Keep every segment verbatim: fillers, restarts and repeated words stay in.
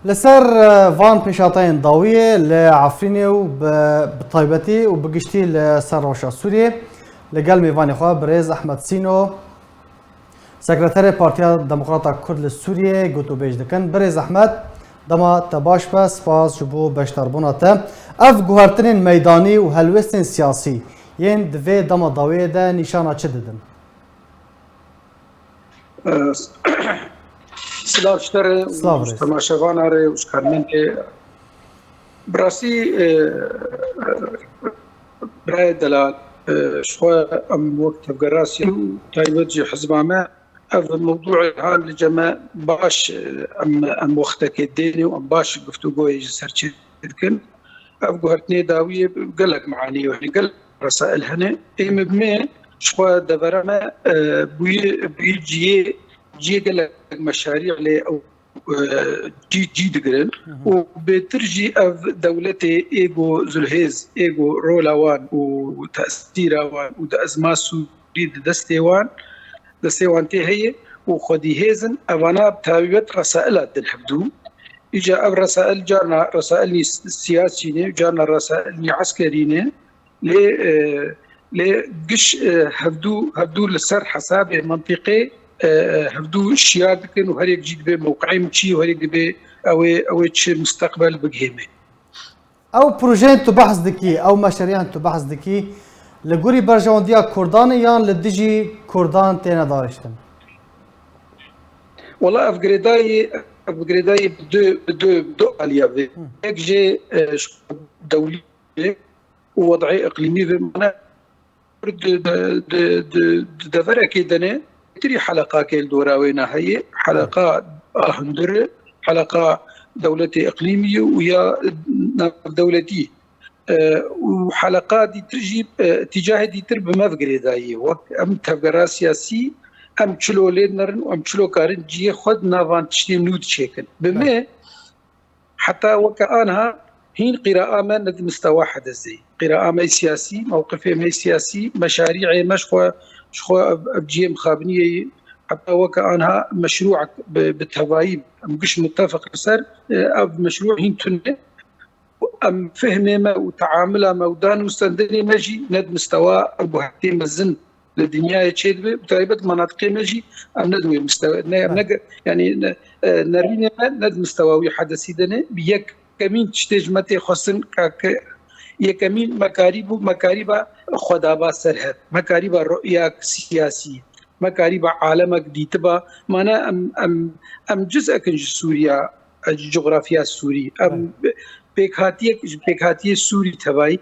Li ser, e, van pêşhateyên dawiyê li Efrînê û bi, bi taybetî û bi giştî li ser rewşa Sûriyê, li gel mêvanê xwe birêz Ehmed Sîno, Sekreterê Partiya Demokrata Kurd li Sûriyê gotûbêj dikin. Birêz Ehmed, dema te baş be, spas ji bo beşdarbûna te. Ev guhertinên meydanî û helwestên siyasî yên di vê dema dawiyê de nîşana çi didin? Silav ji te re û Silav ji rêz. Temaşevana re û ji karmendê. Bi rastî, e, e, birayê delal, e, ji xwe em wek tevgera siyasî û taybet jî hizba me, ev mewdûê hal li cem me baş, e, em, em wextekê dêne û em baş guftûgoyê ji ser çê dikin. Ev guhertinê dawiyê gelek manî û gelek resail hene. Ê me bi me ji xwe devera me, e, bûyî, bûyî ciyê, ciyê gelek meşarî lê ew, e, cî, cî digirin. Hı hı. Û bêtir jî ev dewletê ê ku zulhêz, ê ku rola wan û tesîra wan û di ezma Sûrî di destê wan, destê wan tê heye û xwedî hêz in, evana bi taybet resaila din hevdû. Îca ev resail carna resailî siyasî ne, carna resailî eskerî ne. Lê, e, lê giş, e, hevdû, hevdû li ser hesabê mentiqê, e, e, hevdû şiyar dikin û her yek jî dibê mewqeyê min çi, û her yek dibê ew ê, ew ê çi misteqbel bigihê me. Ew projeyên tu behs dikî, ew meşeriyên tu behs dikî, li gorî berjewendiya Kurdan e yan li dijî Kurdan têne dariştin? Wela ev girêdayî, ev girêdayî bi du, bi du, bi du aliya vê. Hı. Yek jê, e, ji dewlî û wed'ê iqlîmî vê mane di, di, di, di, di deverekê de ne, tirî heleqakê li dora wê ne heye, heleqa a hundir, heleqa dewletê iqlîmî û ya navdewletî. E, û heleqa dîtir jî, e, tîcahê dîtir bi me ve girêdayî. Wek em tevgera siyasî, em çilo lê dinerin û em çilo karin cihê xwe di navan tiştên nû diçêkin. Bi me, heta weke anha hîn qîraa me ne di mistewa hedesê. Qîraa me siyasî, mewqifê me siyasî, meşarî'ê me ji xwe, ji xwe ev, ev cihê mixabiniyê ye. Heta weke anha meşrû'ek bi, bi tevayî em giş mutefeq li ser, e, ev meşrû hîn tune. Em fehmê me û teamila me û dan û stendinê me jî ne di mistewa ev guhertê mezin li dinyayê çêdibe, bi taybet menatiqê me jî em ne di wê mistewa, ne, em ne, yanî ne, e, nerînê me ne di mistewa wî hedesî de ne. Bi yekemîn tiştê ji me tê xwestin ka ke yekemîn me karîbû, me karîba xwe daba ser hev, me karîba ru'yak siyasî, me karîba alemek dîtiba. Mane em, em, em ciz'ek in ji Sûriya, e, ji coxrafiya Sûrî. Em pêkhatiyek, ji pêkhatiyê Sûrî tevayî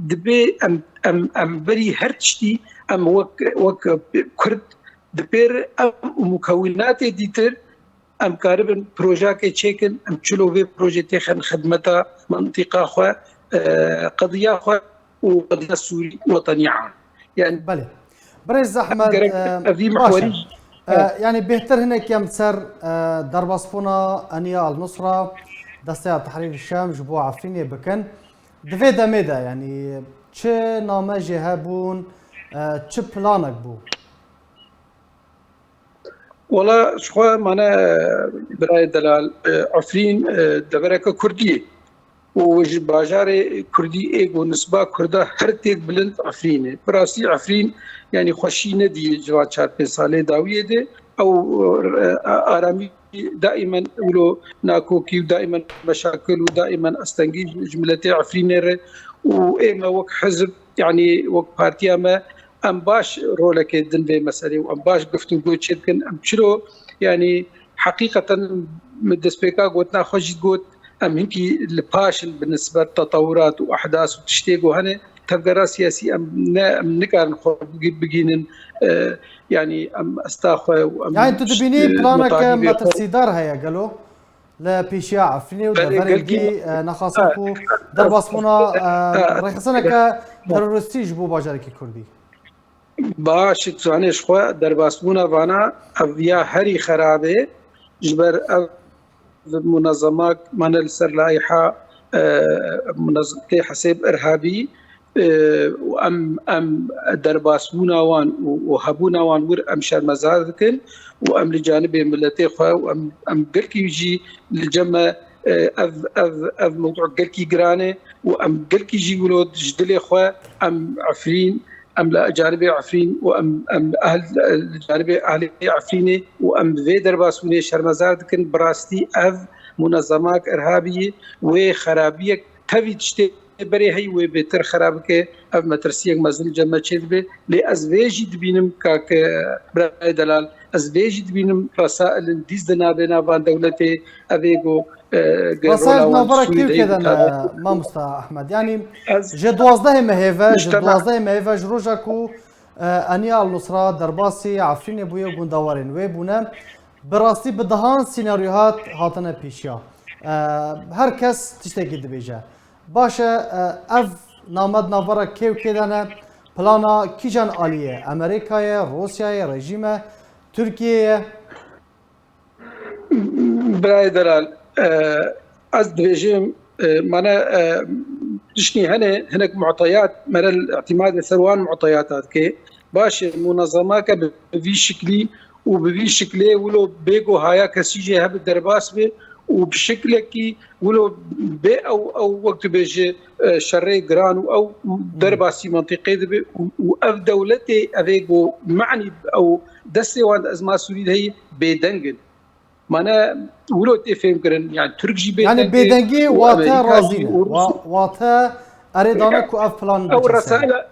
dibe em, em, em berî her tiştî em wek, wek Kurd di pêr em û mukewinatê dîtir em karibin projakê çêkin, em çilo vê projê têxin xidmeta mintîqa xwe, e, qediya xwe û qediya Sûrî weteniya. Yani Belê. Birêz Ehmed, gerek e, evî baş e. Mihwerî. E, yanî bêhtir hinek em ser, e, derbasbûna Eniya El-Nusra, Desteya Tehrîr Şam ji bo Efrînê bikin. Di vê demê de, yanî çi name jê hebûn, e, çi planek bû? Wela ji xwe mane, birayê delal, e, Efrîn, e, devereke Kurdî ye û ji bajarê Kurdî ê ku nisba Kurda her têk bilind Efrîn e. Bi rastî Efrîn, yanî xweşî nedî ji van çar pênc salê dawiyê de. Ew, e, aramî daîmen wilo nakokî û daîmen meşakil û daîmen astengî ji, ji miletê Efrînê re û ê me wek hizb, yanî wek partiya me, em baş rolekê din vê meselê û em baş guftûgo çêdikin. Em çilo, yanî heqîqeten min destpêka gotina xwe jî got, em hinkî li paş in bi nisbet tetewurat û ehdas û tiştê ku hene. Tevgera siyasî em ne, em nikarin xwe bigî-, bigînin, e, yanî em esta xwe û em Yani tu dibînî, e, planeke metirsîdar heye gelo? Li pêşiya Efrînê û deverên dî, e, nexasin ku derbasbûna, e, rêxistineke terorîstî ji bo bajarekî Kurdî. Baş, tu zanî ji xwe derbasbûna vana ev ya herî xerab e, ji ber ev munezemak mane li ser layiha, e, munez-, tê hesêb irhabî, e, û em, em derbasbûna wan û, û hebûna wan wir em şermezar dikin û em li canibê miletê xwe û em, em gelkî jî li cem me E, ev, ev, ev mewdû gelkî giran e û em gelkî jî wilo ji dilê xwe em Efrîn, em li canibê Efrîn û em, em ehl, li canibê ehlê Efrînê û em bi vê derbasbûnê şermezar dikin. Bi rastî ev munezemak irhabî ye, wê xerabiyek tevî tiştê berê heyî wê bêtir xera bike, ev metirsiyek mezin li cem me çêdibe. Lê ez vê jî dibînim, kak, e, birayê delal, ez vê jî dibînim, resailin dîs di navê navan dewletê, ev ê ku, e, ge Resail rola wan navbera Sûrî kêw de heyî kêdene, dikare. Mamosta Ahmed? Yanî Ez ji duwazdehê mehê ve, ji Mujtema- duwazdehê mehê ve, ji roja ku, e, Enî Al Nusra derbasî Efrînê bûye, gundewarên wê bûne. Bi rastî bi dehan senaryohat hatine pêşiya. E, her kes tiştekî dibêje. Baş e, e, ev name di navbera kê û kê de ne? Plana kîjan alî ye? Amerîka ye, Rûsya ye, rejîm e, Tirkiye ye? Birayê delal, e, ez dibêjim, e, mane, e, tiştî hene, hinek mu'teyat, mere îtîmad li ser wan mu'teyata dike. Baş e, munezemake bi vî şiklî û bi vî şiklê wilo bê ku haya kesî jê hebe derbas be û bi şiklekî wilo bê ew, ew wek tu bêjî, e, şerê giran û ew derbasî mentiqê dibe û, û ev dewletê ev ê ku manî ew destê wan di ezma Sûrî de heyî bêdeng in. Mane wilo tê fêhmkirin, yani Tirk jî Yani bêdeng e bêdengî û wate Amerîka razî jî ne. û Rûsya. Wa-, wate erê dane ku ev plan Ew biçe ser. Resaila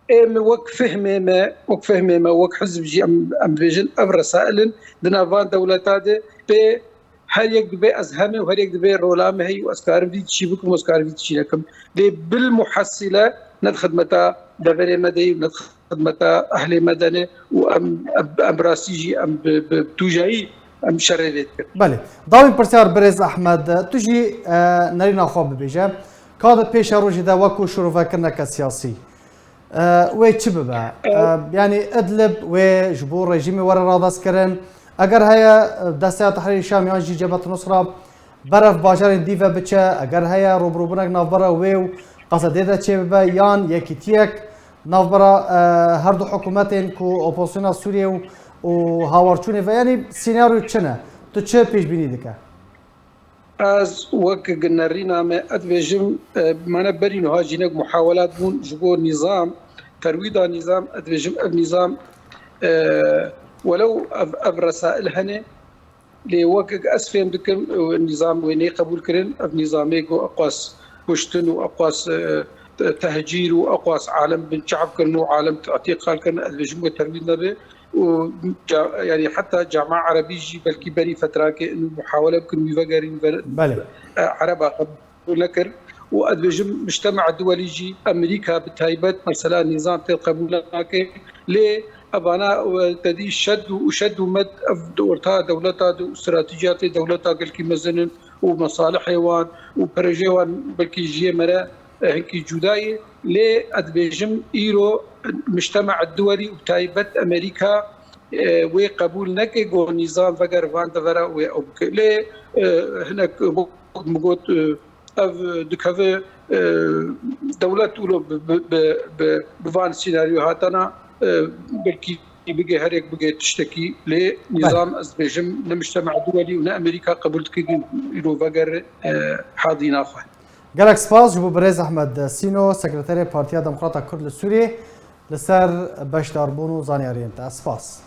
Ê, min wek fehmê me, wek fehmê me, wek hizb jî em, em dibêjin, ev resail in di nav van dewleta de pê her yek dibê ez heme û her yek dibê rola me heyî û ez karim vî tişî bikim û ez karim vî tişî nekim. Lê bil muhesîle ne di xidmeta deverê me de yî û ne di xidmeta ehlê me de ne û em, em, em rastî jî em bi, bi tûjayî em şerê vê dikin. Belê. Dawîn pirsyar birêz Ehmed, tu jî, e, nerîna xwe bibêje. Ka di pêşerojê de wekû şirovekirneke siyasî, e, wê çi bibe? E, E, yanî Idlib wê ji bo rejîmê were radestkirin. Eger heye, e, Desteya Tehrîrê Şam yan jî Cebhet Nusra berev bajarên dî ve biçe, eger heye rûbirûbûnek navbera wê û Qesedê de çêbibe, yan yekîtiyek navbera, e, her du hikûmetên ku opozisyona Sûriyê û, û hawarçûnê ve, yanî senaryo çi ne? Tu çi pêşbînî dike? Ez wek nerîna me, ez dibêjim, e, mane berî niha jî hinek muhawelat bûn ji bo nîzam, terwîda nîzam, ez dibêjim ev nîzam, e, welew ev, ev resail hene, lê wekek ez fêm dikim, e, nîzam wê nê qebûl kirin, ev nîzamê ku eqwas kuştin û eqwas, e, te-, tehcîr û eqwas alem bin çav kirin û alem îtîqal kirin, ez dibêjim ku terwîd nebe. û ca-, yanî heta Cama Erebî jî belkî berî fetrakê in muhawele bikin, wî vegerîn ver-, Belê. e, Ereba qebûl nekir. Û ez dibêjim, mujtema duwelî jî, Amerîka bi taybet, mesela nîzam tê qebûl nake. Lê evana, e, te dî şed û, û şed û med ev di orta dewleta de û stratejiyatê dewleta gelkî mezin in û mesalihê wan û projeyê wan belkî ji yê me re, e, hinkî cuda ye. Lê ez dibêjim, îro mujtema duwelî û taybet Amerîka, e, wê qebûl neke ku nîzam veger van devera wê ew bike. Lê, e, hinek wek min got, e, ev dikeve, e, dewlet wilo bi, bi, bi, bi, bi van senaryo hatana, e, belkî bige herek bige tiştekî. Lê Belê. nîzam, ez dibêjim, ne mujtema duwelî û ne Amerîka qebûl dike ku îro veger, e, hadîna xwe. Gelek spas ji bo birêz Ehmed Sîno, sekreterê Partiya Demokrata Kurd li Sûriyê, li ser beşdarbûn û zanyariyên te. Spas.